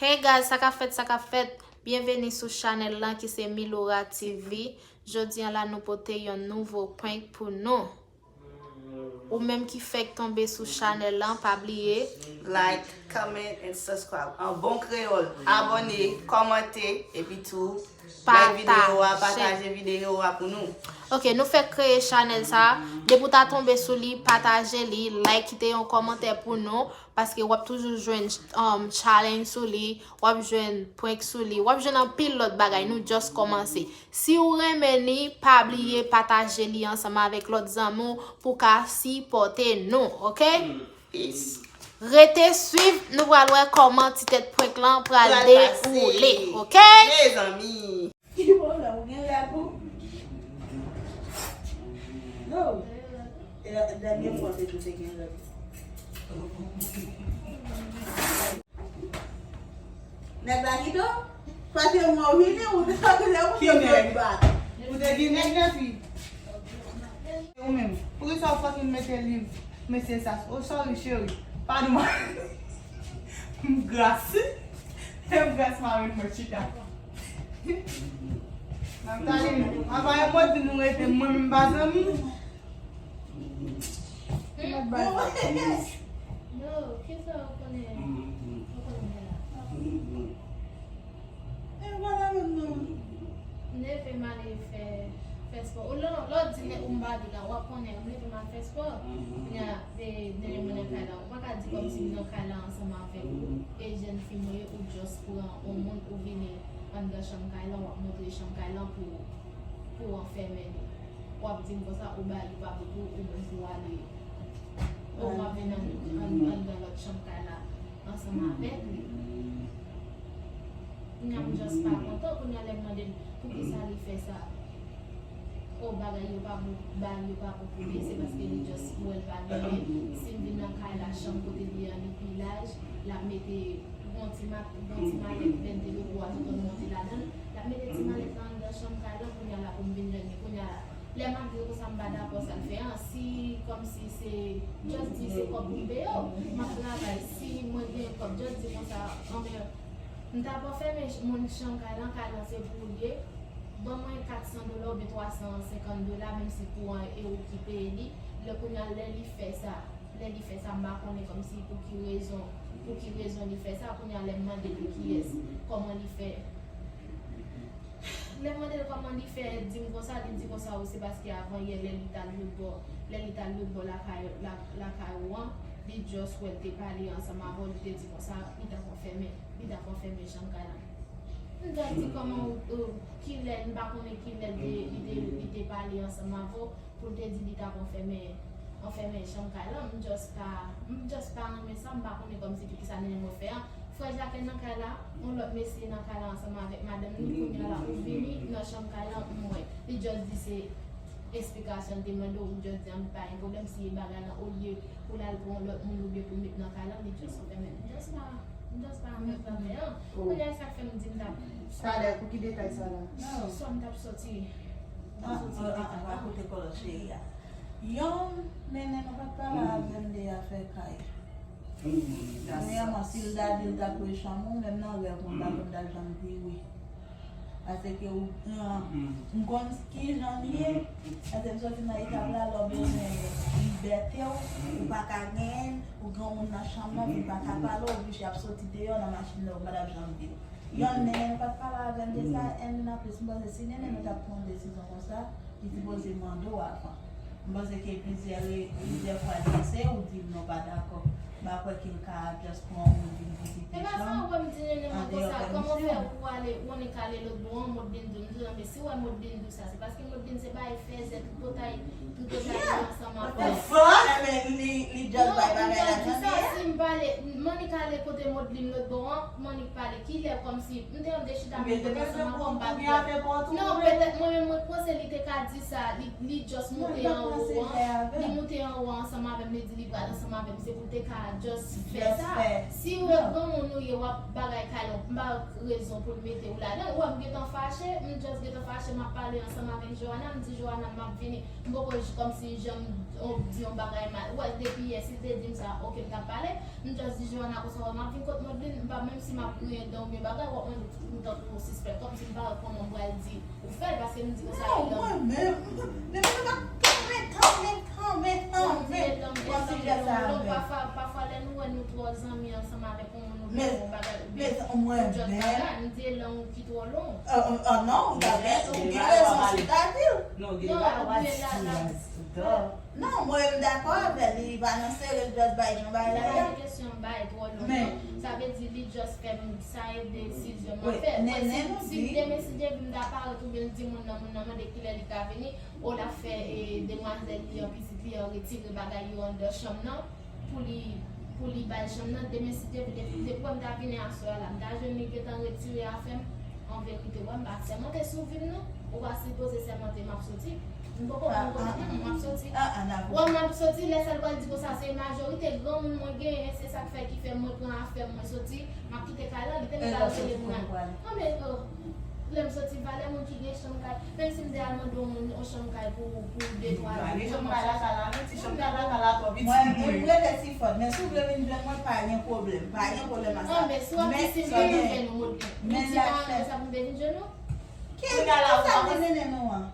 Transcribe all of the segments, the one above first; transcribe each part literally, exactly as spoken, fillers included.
Hey guys, sa k ap fèt, sa k ap fèt? Byenveni sou chanèl lan ki se Milora T V. Jodi a la nou pote yon nouvo prank pou nou. Ou menm ki fèk tonbe sou chanèl lan, pa bliye. Like, comment and subscribe. An bon kreyòl, abòne, kòmante, epi tou like videyo a, pataje videyo a pou nou. Ok, nou fèk kreye chanèl sa. Depi w ta tonbe sou li, pataje li, like, kite yon kòmantè pou nou. Paske w ap toujou jwenn um, challenge sou li, w ap jwenn prank sou li, w ap jwenn anpil lòt bagay. Nou just kòmanse. Si w renmen li, pa bliye pataje li ansanm avèk lòt zanmi w pou w ka sipòte nou, ok? Peace. Rete swiv, nou pral wè kòman ti tèt prank lan pral dewoule, ok? Mezanmi. Ki pwoblèm? Ou gen règ ou? No. E dènye fwa te tou te gen règ. Nèg la kite w? Paske mwen vini, ou te kite ou te mwen bat. Ou te gen nèg nan fi. Ou menm. Poukisa ou fucking mete liv? Mesye sa. Oh sorry cheri. Padon. M gras. M gras mari mwen chita. Natalie, anvan yon mot di nou rete mwen menm pa zanmi. No, kisa ou konnen ou konnen de la? E vwala menm non. M leve m ale fè fè spò. Ou lè lè w di nèg ou m pa di la, w ap konnen m leve m al fè spò. Kounya e nèg mwen nan kay la. Ou pa ka di kòmsi m nan kay la ansanm avèk ou. E jèn fi mwen ye, ou just pran yon moun ou vini anndan chanm kay lan, w ap montre chanm kay lan pou pou w anfèmen li. W ap di m konsa ou bay li pa pou ou, ou menm pou w ale. Ou m ap vin anndan lòt chanm kay la ansanm avèk li. Kounya m just pa kontan, kounya lè m mande l poukisa li fè sa. O bagay yo pa bon, bagay yo pa bon pou li, se paske li just wè l pa genyen. Si m vin nan kay la, chanm kote li an li pi laj, l ap mete yon ti ma- yon ti malèt bèn te logo a tout moun monte ladan l. L ap mete ti malèt la anndan chanm kay lan, kounya la pou m vin jwenn li. Kounya la, lè m ap di l konsa m pa dakò sa l fè an, si kòmsi se, just di se kòb pou m peye w, m ap travay, si mwen gen kòb, just di konsa, anben, m ta pran fèmen moun chanm kay lan, kay lan se pou ou l ye, ban mwen kat san dola oubyen twa san senkant dola, menm si kouran e ou ki peye li, lè kounya lè li fè sa, lè li fè sa, m pa konnen kòmsi pou ki rezon, pou ki rezon li fè sa, kounya lè m mande li kiyès, kòman li fè. Lè m mande l kòman li fè di m konsa, li di konsa o se paske avan yè lè li t al lòtbò, lè li t al lòtbò lakay, la, lakay ou an, li just wè l te pale ansanm avè w, li te di konsa li t ap anfèmen, li t ap anfèmen chanm kay lan. M just di kòman ou, ou, kilè, m pa konnen kilè li te, li te, li te pale ansanm avè w, pou l te di li t ap anfèmen, anfèmen chanm kay lan, m just pa, m just pa renmen sa, m pa konnen kòmsi poukisa nenè mwen fè an. Frè Jacques nan kay la, yon lòt mesye nan kay la ansanm avèk madanm li, kounya la ou vini nan chanm kay lan, m wè. Li just di se esplikasyon l te mande w, ou just di an pa gen pwoblèm, si e bagay lan olye pou l al pran yon lòt moun oubyen pou l met nan kay lan, li just anfèmen l. M just pa, m just pa renmen sa fè an. Kounya e sa k fè m di m t ap. Talè, pou ki detay sa la? Swa m t ap sòti. Ah, ah, ah, ah, kote kòlòt cheri a. Yon nènè nou pa t pale avè m de afè kay. Premyèman, si l ta di l t ap lwe chanm ou, menm nan rèv mwen pa konn ta janm di wi. Paske ou, m konn ki jan l ye, paske m soti nan etap la, lè w bezwen libète w, ou pa ka genyen l, ou granmoun nan chanm nan, ou pa ka pale, w oblije ap soti deyò nan machin la, ou pa t ap janm di l. Yon nènè nou pa t pale avè m de sa, and then apre, m panse si nènè nou t ap pran yon desizyon konsa, li sipoze mande w avan. M panse ke plizyè re- plizyè fwa li eseye w di l non pa dakò. M pa kwè ke l ka just pran yon moun vin vizite chanm andeyò pèmisyon. E pa sa ou wè m di nènè mwen konsa, kòman fè ou ale, ou annik ale lòt bò an, Modlin di w, m di w non men si w wè Modlin di w sa, se paske Modlin se bay fèzè, tripotay, tripotay li ansanm avè w. Ebyen li, li just bay bagay la tande. Si m pale, m annik ale kote Modlin lòt bò an, m annik pale, kilè kòmsi, m te, m te chita menm kote ansanm avè w, m pa t wè. Non, petèt mwen menm mwen panse li te ka Di sa, li, li just moute anwo an. Li moute anwo an ansanm avè m, li di li pral ansanm avè m. Se pou l te ka just fè sa. Si ou granmoun ou ye, w ap bagay kay la, m pa wè rezon pou l mete w ladan. Ou wè m gentan fache, m just gentan fache, m ap pale ansanm avèk Joana, m di Joana m ap vini. M poko j- kòmsi jan m di yon bagay mal. Ou wè depi yè, si l te di m sa, oke, m t ap pale. M just di Joana konsa, wè m ap vin kot Modlin, m pa, menm si m ap griyen dan oubyen bagay, w ap mande m tankou yon sispèk, kòmsi m pa wè kòman m pral di ou fè l, paske m di konsa. Non, mwen menm, depi nou pa tanmen, tanmen, tanmen, tanmen, tanmen, pafwa, pafwa lè nou wè nou twò zanmi ansanm avèk yon moun, nou fè yon bagay, oubyen nou just bagay, m di e lang ou ki twò long. Ah non, ou ta byen, ou gen rezon, sitadi. Non, gen bagay w ap di. Non, mwen menm dakò avè l, li pa nan sere, l just bay jan bay la ye. Se pa de kesyon bay twò long, non. Sa vle di li just fè m, sa e desizyon m ap fè. Mwen, si, si demen si Dye vle m ta parèt oubyen l di moun nan, moun nan mande kilè li ka vini, o l ap fè, e, demwazèl li an, pitit li an retire bagay yo anndan chanm nan pou li, pou li bay chanm nan. Demen si Dye vle, depi, depi m ta vini aswè a la, m ta jwenn li gentan retire afè m. An verite, wè, m pa sèmante sou vi m non. Ou pa sipoze sèmante m ap soti. M poko konn kote m ap soti. Wè, m ap soti, lè sa l pral di konsa, se majorite granmoun mwen genyen, se sa k fè, ki fè mwen pran afè m, mwen soti, m ap kite kay la, li te pral rele moun la. Anben, oh, lè m soti, valè moun ki gen chanm kay, menm si m te al mande yon moun yon chanm kay pou, pou de twa jou, chanm kay la, sa la, non, ti chanm kay la, sa la twò piti pou mwen. Mwen, mwen rete si fòt, men si w vle vin jwenn mwen, pa gen pwoblèm, pa gen pwoblèm a sa. Anben, si w ap di si m vin jwenn ou, Modlin, ou di pa renmen sa pou m te vin jwenn ou? Ki, ki sa m di nenen nou an?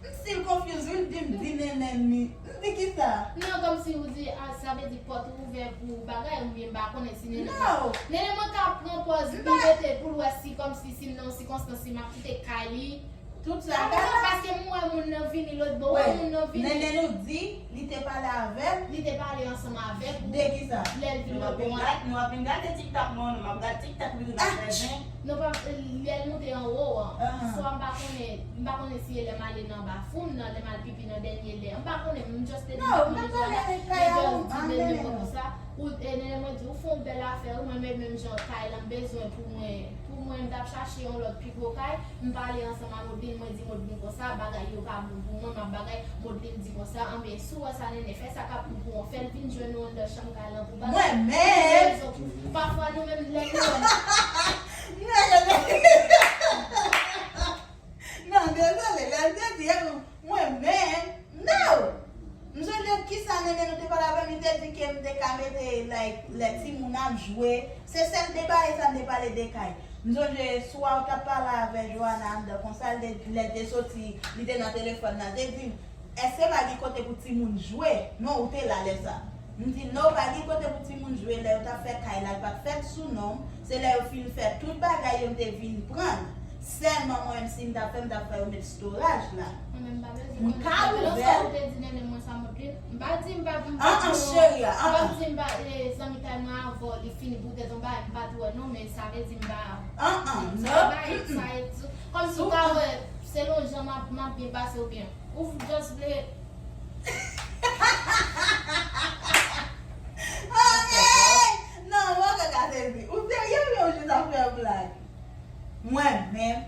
M still confuse, wi, l di m di nenen ni. M di kisa? Non, kòmsi ou di, ah, sa vle di pòt ou ouvè pou bagay, oubyen m pa konnen si nenen mwen. Nenen mwen ka pran pòz li rete pou l wè si kòmsi si m nan yon sikonstans, si m ap kite kay li. Tout sa ka la. Paske m wè moun nan vini lòt bò, wè moun nan vini. Nenen nou di, li te pale avè m. Li te pale ansanm avèk ou. De kisa? Lè l vin lòt bò an. Nou ap vin gade TikTok nou, nou ap gade TikTok li tou nan fè zen. Non, pa, lè l moute anwo an. Swa m pa konnen, m pa konnen si e lè m ale nan bafou m nan, lè m al pipi nan dènye lè. M pa konnen, m just te di m konnen Joana. Li just di nene mwen konsa. Ou, e nene mwen di, ou fè yon bèl afè, wi, mwen menm, menm jan kay la, m bezwen pou mwen, pou mwen, m t ap chache yon lòt pi gwo kay. M pale ansanm a Modlin, mwen di Modlin konsa, bagay yo pa bon pou mwen, m ap bagay, Modlin di konsa, anben, si w wè sa nene fè, sa k ap bon pou ou, fè l vin jwenn ou anndan chanm kay lan pou bagay. Mwen menm! Pafwa nou menm lè nou wè. Non, dezole, lè l te di, mwen menm, no! M sonje kisa nene nou te pale avè m, li te di ke m te ka mete, like, lè timoun ap jwe. Se sèl de bagay sa m te pale de kay. M sonje swa ou t ap pale avè Joana anndan konsa, l te, lè l te soti, li te nan telefòn nan, l te di m, èske pa gen kote pou timoun jwe? Non, ou te la lè sa. M di, non, pa gen kote pou timoun jwe, lè yo t ap fè kay la, l pa t fèt sou non m. Se lè yo fin fè tout bagay yo, m te vin pran l. Sèlman mwen menm, si m t ap fè, m t ap fè yo met storage la. Mwen menm m pa bezwen konnen. M ka ouvè l. Ou te di nene mwen sa, Modlin. M pa di m pa, m pa di non. An, an, cheri a, an, an. M pa di m pa, e, zanmitay mwen avè w, li fini poutèt yon bagay, m pa t wè non, men sa vle di m pa. An, an, non. Sa e, sa e, kòmsi ou ka wè, selon jan m ap, m ap byen pase oubyen. Ou just vle. Ok! Non, mwen ka gade li. Ou serye oubyen ou jis ap fè blag? Mwen menm.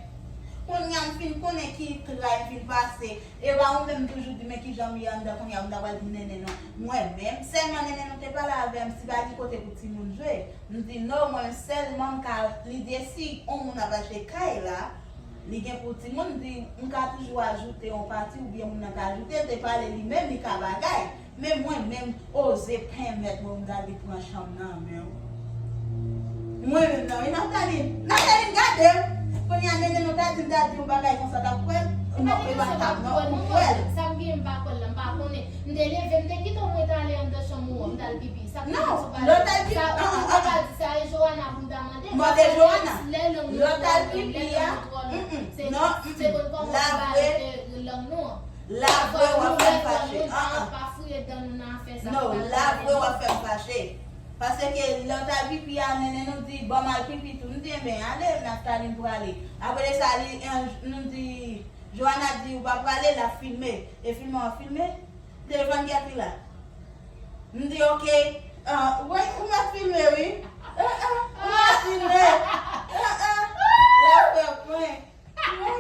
Kounye a m fin konnen ki tray m fin pase. E pa ou menm toujou di men kijan m ye anndan kounye a ou ta pral di nene non. Mwen menm. Sèlman nene nou te pale avè m si pa gen kote pou timoun jwe. M di non, mwen sèlman m ka, li di si yon moun ap achte kay la, li gen pou timoun, m di m ka toujou ajoute yon pati oubyen moun nan ka ajoute, l te pale li menm, li ka bagay. Men mwen menm oze pèmèt mwen m gade pran chanm nan men w. Mwen menm nan, wi, Naftali, Naftali, gade m. Kounye a nene nou ta di m ta di yon bagay konsa, t ap kwè l? Non, e pa t ap, non, ou kwè l. Sa m gen m pa kwè l la, m pa konnen. M te leve, m te kite w mwen t ale anndan chanm ou an, m t al pipi. Sa k fè m sou pale. Non, lè w t al pipi, sa, an, an, ou pa di sa, e Joana pou m ta mande. Mande Joana. Lè lang nou twò long, lè lang nou twò long. Se, se konn kòman pou barete lang nou an. Lavwe w ap fè m fache. An, an. Pa fouye dan nou nan afè sa. Non, lavwe w ap fè m fache. Paske lè w t al pipi a, nene nou di, ban m al pipi tou. M di, enben, ale, Naftali, m prale. Apre de sa, li, nou di, Joana di, ou pa prale, l ap filme. E filme w ap filme? Telefòn ki ap li la? M di, ok. Ah, wi, ou mèt filme, wi. Ah, ah, ou mèt filme. Ah, ah. L ap fè prank. Wi,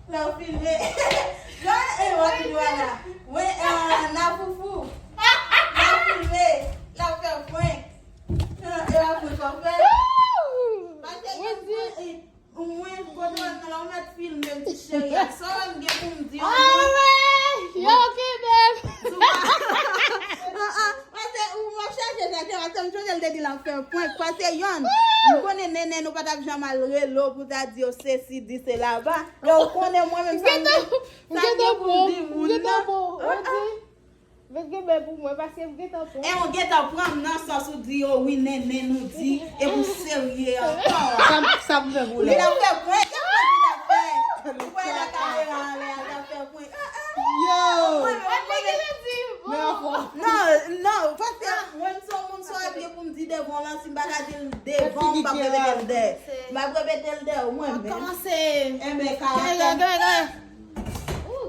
l ap filme. Prank, pase yonn. M konnen Nene nou pa t ap janm al rele w pou ta di yo sesi, di sela, pa. E w konnen mwen menm sa m gen, sa m gen pou m di moun nan. Vin gen bèl pou mwen, paske m gentan pran. E w gentan pran m nan sans ou di yo, wi, Nene nou di, e pou serye ankò. Sa m, sa m fè pou li. Li t ap fè prank, e prank li t ap fè. Ou wè la kamera anlè a, l t ap fè prank. Yo! Mwen, mwen, mwen, non, non, paske mwen m se yon moun sa w ap gen pou m di devan w lan, si m pa ka di l devan w, m p ap repete l dèyè. M ap repete l dèyè w, mwen menm. Kòmanse. Enben, karaktè.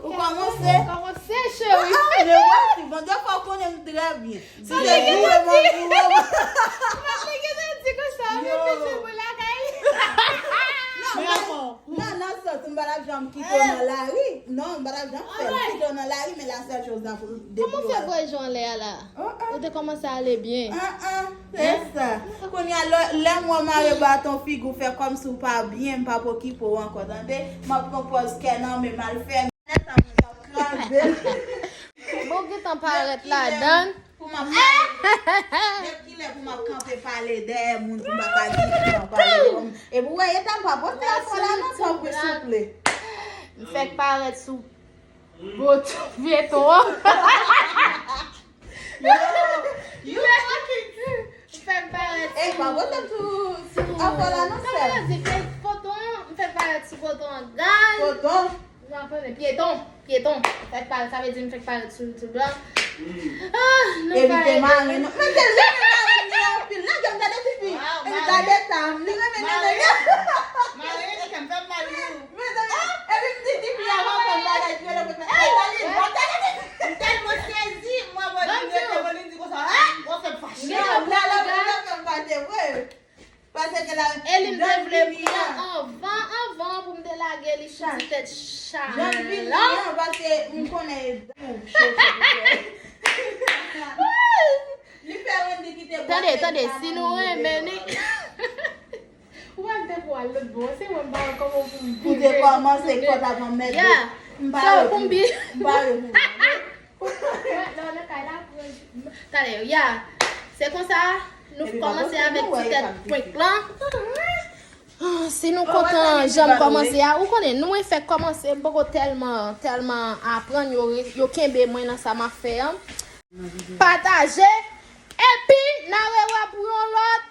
Ou kòmanse? Kòmanse, cheri. Ah, ah, le voici. Bon, defwa w konnen m trè byen. Si se vre, mwen di. Mwen te gentan di konsa, mwen te di pou lakay. Non, non, nan sans, m pa t ap janm kite w nan lari. Non, m pa t ap janm fè l kite w nan lari, men la sèl choz la pou depi. Kòman w fè bwè jou anlè a la? Ou te kòmanse ale byen. Ah, ah, se sa. Kounye a, lè, lè m wè w mare baton, figi w fè kòmsi w pa byen, m p ap okipe w ankò, tande? M ap pran pòz kè nan men m al fè nèt an mwen, m ap kraze l. Bon, gentan parèt ladan. Pou m ap pale. Depi kilè pou m ap kanpe pale dèyè moun pou m pa ka di pou m ap pale dèyè moun? E pou wè, eta m pa poste afò la non, tanpri, souple. M fèk parèt sou bot feyton an. Yo, you fucking. M fèk parèt sou. E pa poste sou, sou afò la non, sè. Sa vle di, fè foto an, m fèk parèt sou foto an, guys. Foto. Ou pa konnen, pyeton, pyeton. Fèk parèt, sa vle di m fèk parèt sou, sou blan. Ah, nou pa ede. Evite mare nou. Men se li ki mare m li anpil. Nan, gade, gade tifi. Gade ta m. Li renmen nene yo. Mare, li fè m mal wi. Mezanmi, epi m di tifi a pa fè m bagay, ti rele pou fè. Ey, Dali, gade, gade. M tèlman sezi, mwen, mwen, li rete, mwen, li di konsa, ah, mwen fè m fache. Non, la, la, la, fè m fache, vre. Paske la, e li m te vle pran anvan, anvan pou m te lage li sou ti tèt Charles. Jan vini an, paske m konnen dan w cho, cho, cho. Li fè Wendy kite bwat. Tande, tande, si nou renmen li. Ou pa te pou al lòt bò, se mwen m pa wè kòman pou m vire. Pou te kòmanse kòt avan mèt. Yeah. M pa wè pou m vire. M pa wè pou m vire. Tande, ya. Se konsa, nou kòmanse avèk ti tèt prank lan. Ah, si nou kontan jan m kòmanse a, ou konnen, nou mwen fèk kòmanse, m poko tèlman, tèlman aprann, yo, yo kenbe mwen nan sa m ap fè an. Pataje, epi n a rewè pou yon lòt.